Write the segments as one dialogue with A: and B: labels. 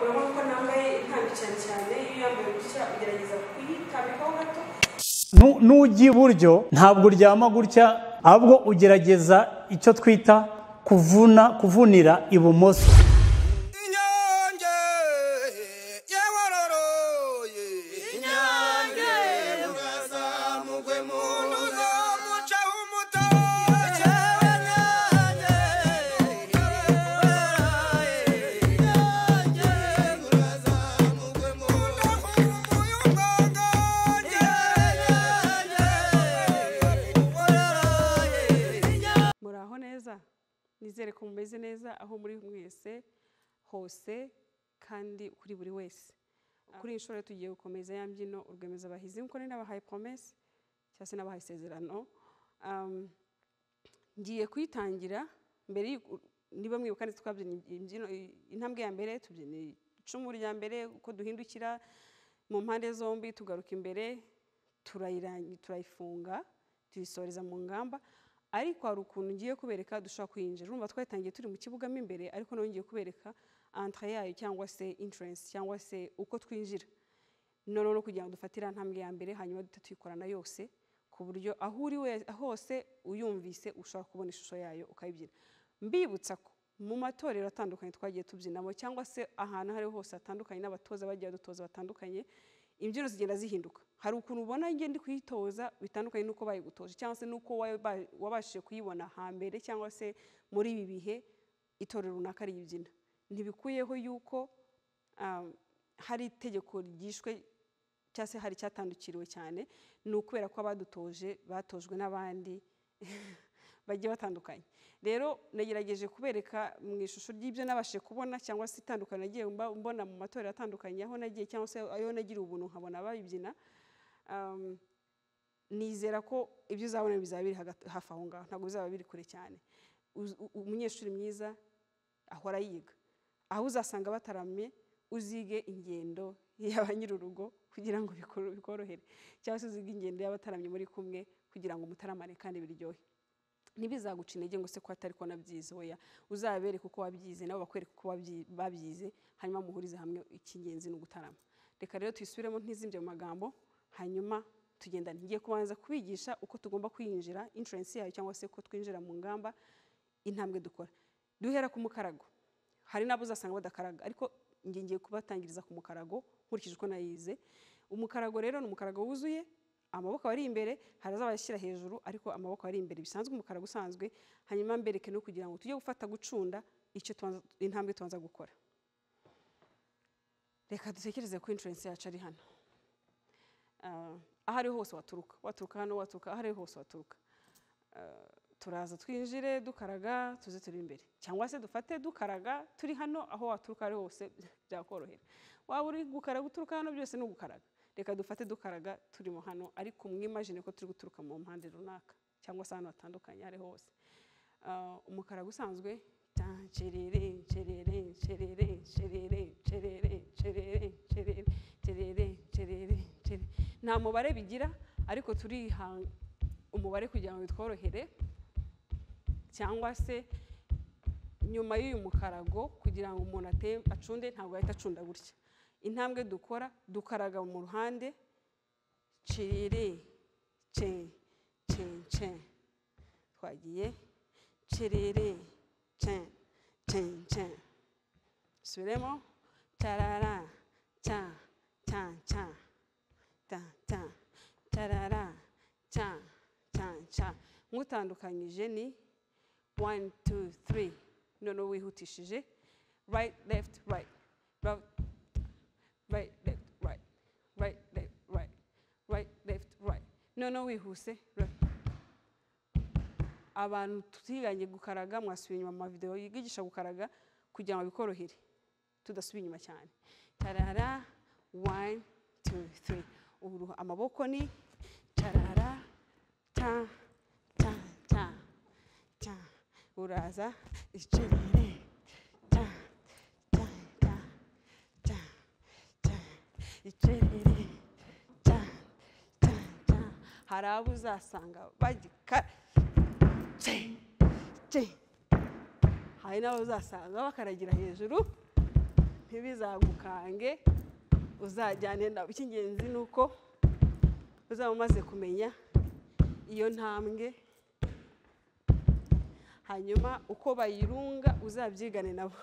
A: Urabona ko nambaye intambi cyane cyane, iyo yambaye gutya ugerageza kuyitambikaho gato.
B: Nujya iburyo ntabwo uryama gutya, ahubwo ugerageza icyo twita kuvuna, kuvunira ibumoso.
A: Muraho neza, nizere ko mumeze neza aho muri mwese hose kandi kuri buri wese. Kuri iyi nshuro tugiye gukomeza ya mbyino Urwemezabahizi, nkuko nari nabahaye promesse cyangwa se nabahaye isezerano. Ngiye kuyitangira mbere, niba mwibuka neza twabyina imbyino intambwe ya mbere, tubyina icumu rya mbere uko duhindukira mu mpande zombi tugaruka imbere, turayifunga tuyisoreza mu ngamba. Ariko hari ukuntu ngiye kubereka dushobora kuyinjira. Urumva twatangiye turi mu kibuga mo imbere, ariko nawe ngiye kubereka entrée yayo cyangwa se entrance cyangwa se uko twinjira, noneho kugira ngo dufatire intambwe ya mbere, hanyuma duhite tuyikorana yose ku buryo aho uri hose uyumvise ushobora kubona ishusho yayo ukayibyina. Mbibutsa ko mu matorero atandukanye twagiye tubyinamo cyangwa se ahantu aho ariho hose hatandukanye n'abatoza bagiye badutoza batandukanye, imbyino zigenda zihinduka. Hari ukuntu ubona njye ndi kuyitoza bitandukanye n'uko bayigutoje cyangwa se n'uko wabashije kuyibona hambere cyangwa se muri ibi bihe itorero runaka riyibyina. Ntibikuyeho yuko hari itegeko ryishwe cyangwa se hari icyatandukiriwe cyane, ni ukubera ko abadutoje batojwe n'abandi bagiye batandukanye. Rero nagerageje kubereka mu ishusho ry'ibyo nabashije kubona cyangwa se itandukanye nagiye mbona mu matorero atandukanye aho nagiye cyangwa se ayo nagiriye ubuntu nkabona bayibyina. Nizera ko ibyo uzabona bizaba biri hafi aho ngaho, ntabwo bizaba biri kure cyane. Umunyeshuri mwiza ahora yiga, aho uzasanga bataramye uzige ingendo ya nyir'urugo kugira ngo bikorohere, cyangwa se uzige ingendo y'abataramye muri kumwe kugira ngo mutaramane kandi biryohe. Ntibizaguca intege ngo se ko atari ko nabyize, oya, uzabereke uko wabyize nabo bakwereke uko babyize, hanyuma muhurize hamwe. Icy'ingenzi ni ugutarama. Reka rero tuyisubiremo ntizimbye mu magambo, hanyuma tugendane. Ngiye kubanza kubigisha uko tugomba kwinjira entrance yayo cyangwa se uko twinjira mu ngamba, intambwe dukora. Duhera ku mukarago. Hari n'abo uzasanga badakaraga, ariko njye ngiye kubatangiriza ku mukarago nkurikije uko nayize. Umukarago rero ni umukarago wuzuye, amaboko ari imbere, hari azabayashyira hejuru ariko amaboko ari imbere bisanzwe, umukarago usanzwe. Hanyuma mbereke no kugira ngo tujye gufata gucunda icyo intambwe tubanza gukora. Reka dutekereze ko entrance yacu ari hano. Aho ari hose waturuka, waturuka hano, waturuka aho ari hose waturuka. Turaza twinjire dukaraga tuze turi imbere, cyangwa se dufate dukaraga turi hano, aho waturuka ari hose byakorohera. Waba uri gukaraga uturuka hano, byose ni ugukaraga. Reka dufate dukaraga turimo hano, ariko mwimagine ko turi guturuka mu mpande runaka cyangwa se ahantu hatandukanye ari hose. Umukarago usanzwe, cerere cerere cerere cerere cerere cerere cerere cerere cerere cerere. Nta mubare bigira, ariko turiha umubare kugira ngo bitworohere, cyangwa se nyuma y'uyu mukarago kugira ngo umuntu acunde, ntabwo ahita acunda gutya. Intambwe dukora, dukaraga mu ruhande, cerere ce ce ce, twagiye cerere ce ce ce, subiremo tarara ca ca ca ta ta tarara ca ca ca. Nk'utandukanyije ni 1 2 3, noneho wihutishije right left right right right left right right left right right left right, noneho wihuse. Abantu tutiganye gukaraga mwasubiye inyuma mu mavideo yigisha gukaraga kugira ngo bikorohere tudasubiye inyuma cyane. Tarara 1 2 3, ubu amaboko ni tarara ta ta ta ta, uraza icerere ta ta ta ta ta, icerere ta ta ta. Hari abo uzasanga bagika ce ce, hari n'abo uzasanga bakaragira hejuru. Ntibizagukange, uzajyane nabo. Icy'ingenzi ni uko uzaba umaze kumenya iyo ntambwe, hanyuma uko bayirunga uzabyigane nabo.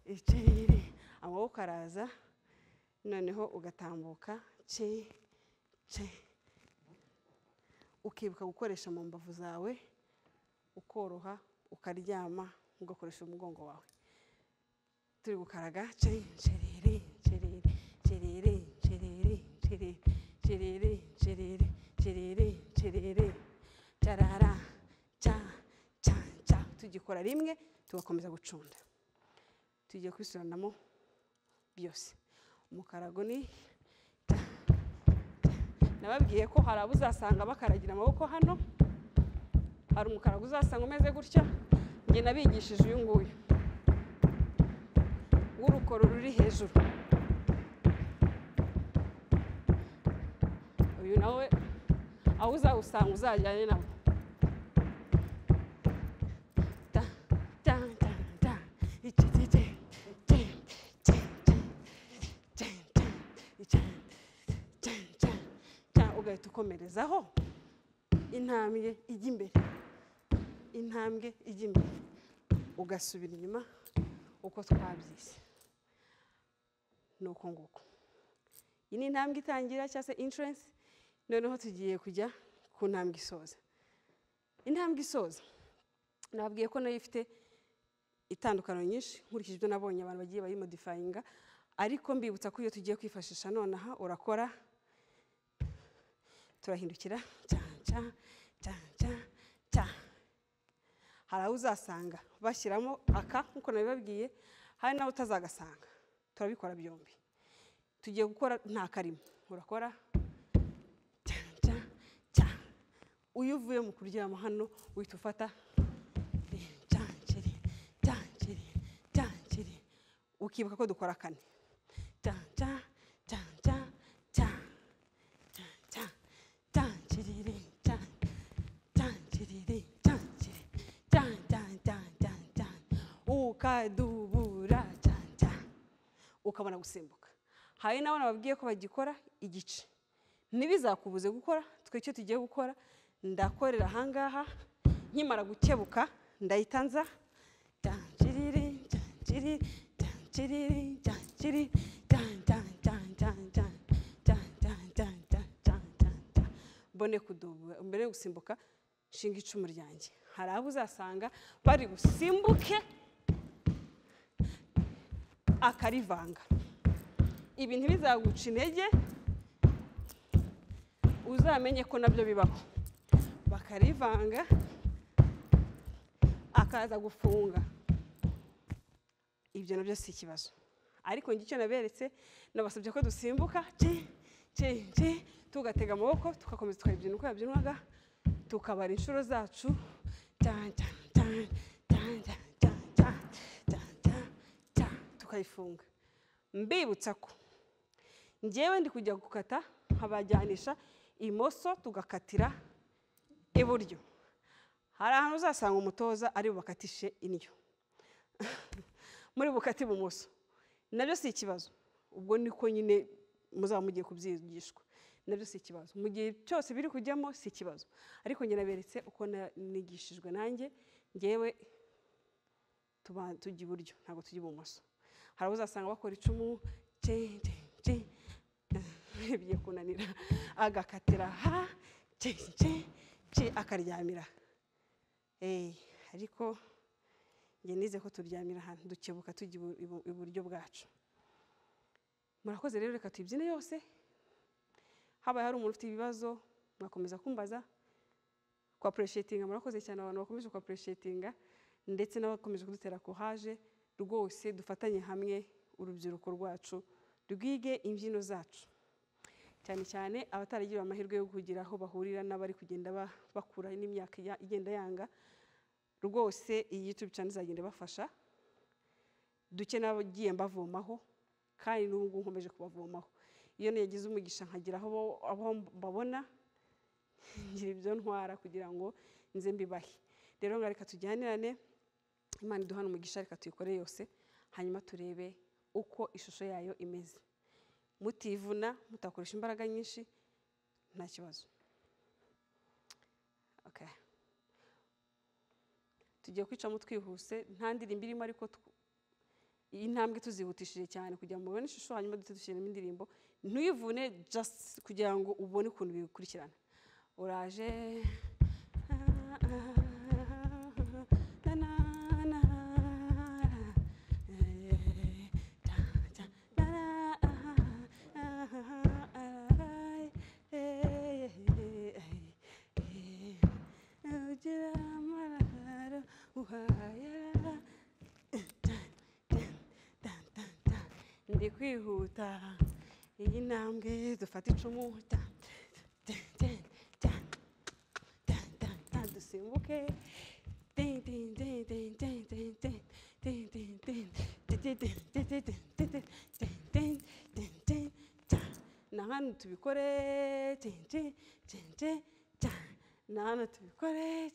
A: Ikirere amaboko araza, noneho ugatambuka ce ce, ukibuka gukoresha mu mbavu zawe, ukoroha, ukaryama, ugakoresha umugongo wawe. Turi gukaraga ce cerere cerere cerere cerere cerere cerere cerere cerere cerere carara ca ca ca. Tugikora rimwe tugakomeza gucunda. Tugiye kwisuranamo byose. Umukarago ni ta, ta. Nababwiye ko hari abo uzasanga bakaragira amaboko hano, hari umukarago uzasanga umeze gutya. Njye nabigishije uyu nguyu w'urukoro ruri hejuru. Uyu nawe aho uzawusanga uzajyane nawe. Ta, ta, ta, ta. Ichi, ti, ti, ti, ti, ti, ti, ti, ti, ti, ti, ti. Ugahita ukomerezaho intambwe ijya imbere, intambwe ijya imbere, ugasubira inyuma uko twabyize. Ni uko nguko. Iyi ni intambwe itangira cyangwa se entrance. Noneho tugiye kujya ku ntambwe isoza. Intambwe isoza nababwiye ko nayo ifite itandukano nyinshi nkurikije ibyo nabonye abantu bagiye bayimodifyinga, ariko mbibutsa ko iyo tugiye kwifashisha nonaha urakora, turahindukira cya cya cya cya cya. Hari aho uzasanga bashyiramo aka nkuko nabibabwiye, hari n'aho utazagasanga. Turabikora byombi. Tugiye gukora nta karimo. Urakora cya cya cya. Uyu uvuye mu kuryama hano uhita ufata cya kiri cya kiri cya kiri, ukibuka ko dukora kane. Cya cya cya cya cya cya cya cya kiriri cya cya kiriri cya kiri cya cya cya cya cya, ukadubura cya cya, ukabona gusimbuka. Hari n'abo nababwiye ko bagikora igice, ntibizakubuze gukora. Twe icyo tugiye gukora, ndakorera ahangaha, nkimara gukebuka ndahita nza cya kiriri cya kiri cya kiriri cya kiri cya cya cya cya cya cya cya cya cya cya cya cya, mbone kudubura, mbere yo gusimbuka nshinga icumu ryanjye. Hari abo uzasanga bari gusimbuke akarivanga. Ibi ntibizaguca intege, uzamenye ko nabyo bibaho. Bakarivanga akaza gufunga, ibyo nabyo si ikibazo. Ariko njye icyo naberetse, nabasabye ko dusimbuka ce ce ce, tugatega amaboko tugakomeza tukayibyina uko yabyinwaga, tukabara inshuro zacu cya cya cya cya cya cya cya cya cya cya, tukayifunga. Mbibutsa ko njyewe ndi kujya gukata nkabajyanisha imoso tugakatira iburyo. Hari ahantu uzasanga umutoza ari bubakatishe indyo muri bukate ibumoso, nabyo si ikibazo. Ubwo niko nyine muzaba mugiye kubyigishwa, nabyo si ikibazo. Mu gihe cyose biri kujyamo si ikibazo. Ariko njye naberetse uko nigishijwe nanjye, njyewe tujya iburyo ntabwo tujya ibumoso. Hari abo uzasanga bakora icumu ce ce ce, bigiye kunanira, agakatira ha ce ce ce, akaryamira. Ariko njye nize ko turyamira ahantu dukebuka tujya iburyo bwacu. Murakoze rero, reka tuyibyine yose. Habaye hari umuntu ufite ibibazo mwakomeza kumbaza. Ku appreciatinga, murakoze cyane abantu bakomeje ku appreciatinga ndetse n'abakomeje kudutera courage. Rwose dufatanye hamwe urubyiruko rwacu rwige imbyino zacu, cyane cyane abataragiwe amahirwe yo kugira aho bahurira n'abari kugenda bakura n'imyaka igenda yanga. Rwose iyi YouTube channel izagenda ibafasha. Duke n'abagiye mbavomaho, kandi n'ubu ngubu nkomeje kubavomaho. Iyo nagize umugisha nkagira aho mbabona, ngira ibyo ntwara kugira ngo nze mbibahe. Rero nga reka tujyanirane, Imana iduhane umugisha, reka tuyikore yose, hanyuma turebe uko ishusho yayo imeze, mutivuna, mutakoresha imbaraga nyinshi, nta kibazo. Okay, tugiye kwicamo twihuse, nta ndirimbo irimo, ariko iyi ntambwe tuzihutishije cyane kugira ngo mubone ishusho, hanyuma duhite dushyiramo indirimbo. Ntuyivune, just kugira ngo ubone ukuntu bikurikirana. Uraje, ndi kwihuta, iyi ntambwe dufata icumu, dusimbuke, na hano tubikore, na hano tubikore,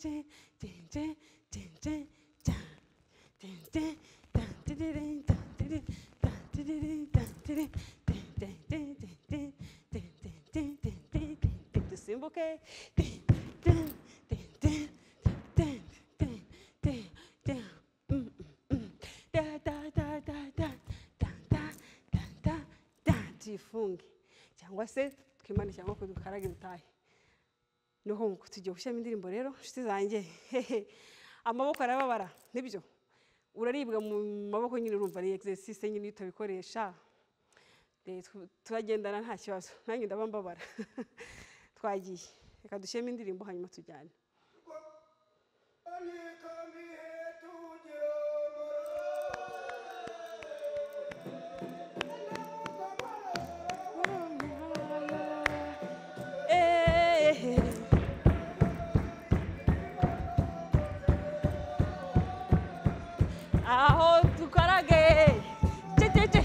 A: dusimbuke, tuyifunge cyangwa se twimane cyangwa ko dukarage dutahe. Noho tugiye gushyiramo indirimbo rero, inshuti zanjye. Amaboko arababara, nibyo, uraribwa mu maboko nyine, urumva ari exercice nyine iyo utabikoresha. Turagendana nta kibazo, nanjye ndaba mbabara. Twagiye, reka dushyiremo indirimbo hanyuma tujyane. Aho dukarage, te te te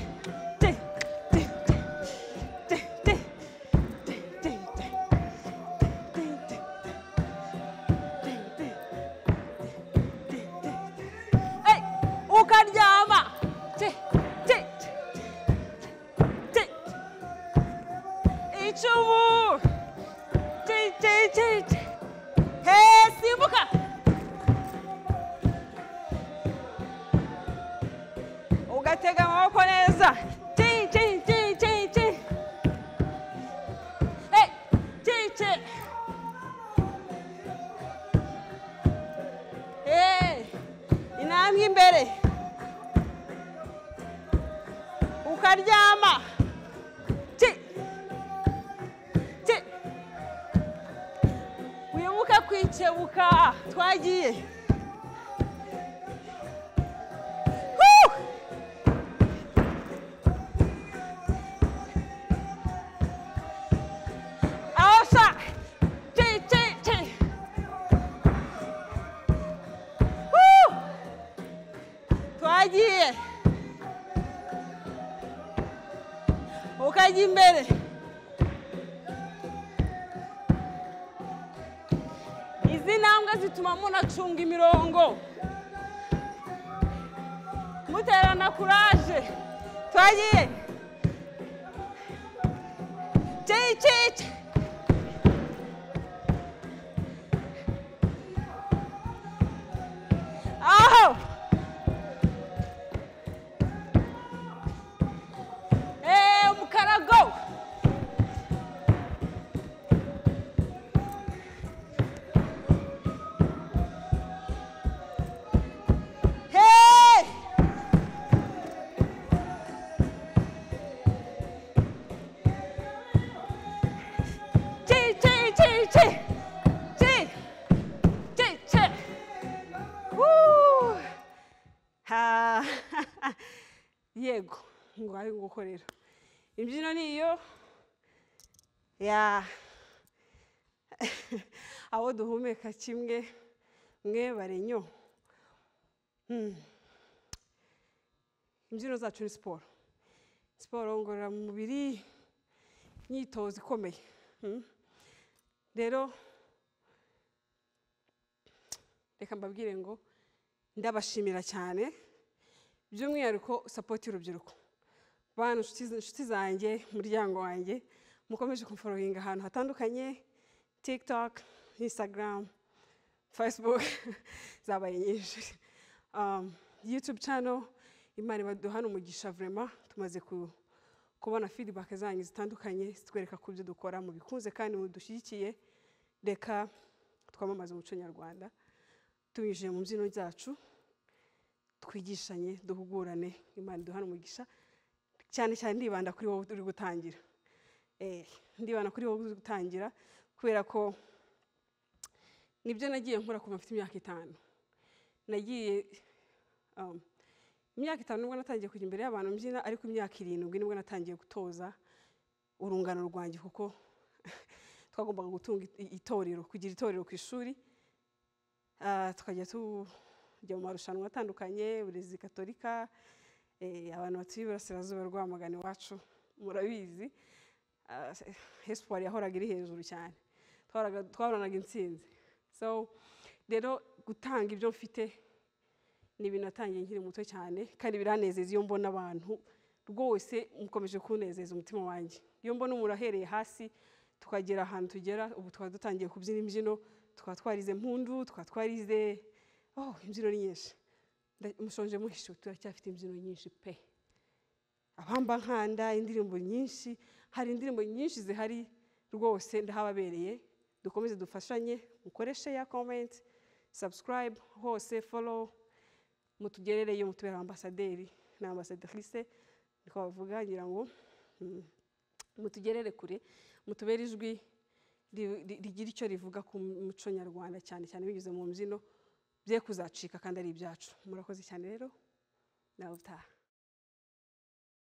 A: te te te te te te te te te te. Hey, ukaryama, te te te, icumu, te te te te, hey, simbuka. Ugatega amaboko neza, ti ti ti ti ti, hey, ti ti, hey, intambwe imbere, ukaryama, ti ti, wibuka kwikebuka. Twagiye. Twagiye, ukajya imbere, izi ntambwe zituma munacunga imirongo, muterana kuraje. Twagiye, ci ci. Aho umukarago, hey, ci ci ci ci ci ci ci. Ha, yego, ngo ari gukorera imbyino niyo ya abo duhumeka kimwe mwe barenyo. Imbyino zacu ni siporo, siporo ngororamubiri, imyitozo ikomeye. Rero reka mbabwire ngo ndabashimira cyane, by'umwihariko support y'urubyiruko. Bantu inshuti zanjye, umuryango wanjye, mukomeje kumfollowinga ahantu hatandukanye, TikTok, Instagram, Facebook zabaye nyinshi, YouTube channel. Imana ibaduhana umugisha. Vraiment tumaze kubona feedback zanyu zitandukanye zitwereka ku byo dukora mubikunze kandi mudushyigikiye. Reka twamamaze umuco nyarwanda tubinyujije mu mbyino zacu, twigishanye, duhugurane. Imana iduhane umugisha. Cyane cyane ndibanda kuri wowe uri gutangira, ndibanda kuri wowe uri gutangira, kubera ko nibyo nagiye nkora kuva mfite imyaka 5. Nagiye imyaka 5 nibwo natangiye kujya imbere y'abantu mbyina, ariko imyaka 7 nibwo natangiye gutoza urungano rwanjye, kuko twagombaga gutunga itorero, kugira itorero ku ishuri. Tukajya tujya mu marushanwa atandukanye, uburezi katolika, abantu batuye iburasirazuba, Rwamagana iwacu murabizi. Espoir yahoraga iri hejuru cyane, twahoranaga intsinzi. So rero gutanga ibyo mfite ni ibintu natangiye nkiri muto cyane, kandi biranezeza iyo mbona abantu rwose mukomeje kunezeza umutima wanjye. Iyo mbona umuntu ahereye hasi tukagera ahantu tugera ubu, tukaba dutangiye kubyina imbyino, tukaba twarize mpundu, tukaba twarize, oh, imbyino ni nyinshi. Mushonje muhishiwe, turacyafite imbyino nyinshi pe. Abamba nkanda, indirimbo nyinshi, hari indirimbo nyinshi zihari rwose, ndahababereye. Dukomeze dufashanye, mukoreshe ya comment, subscribe hose, follow, mutugerereyo, mutubera ambasaderi na ambassadrice, niko bavuga ngira ngo, mutugerere kure, mutubere ijwi rigira icyo rivuga ku muco nyarwanda, cyane cyane binyuze mu mbyino, bye kuzacika kandi ari ibyacu. Murakoze cyane rero, nawe utaha.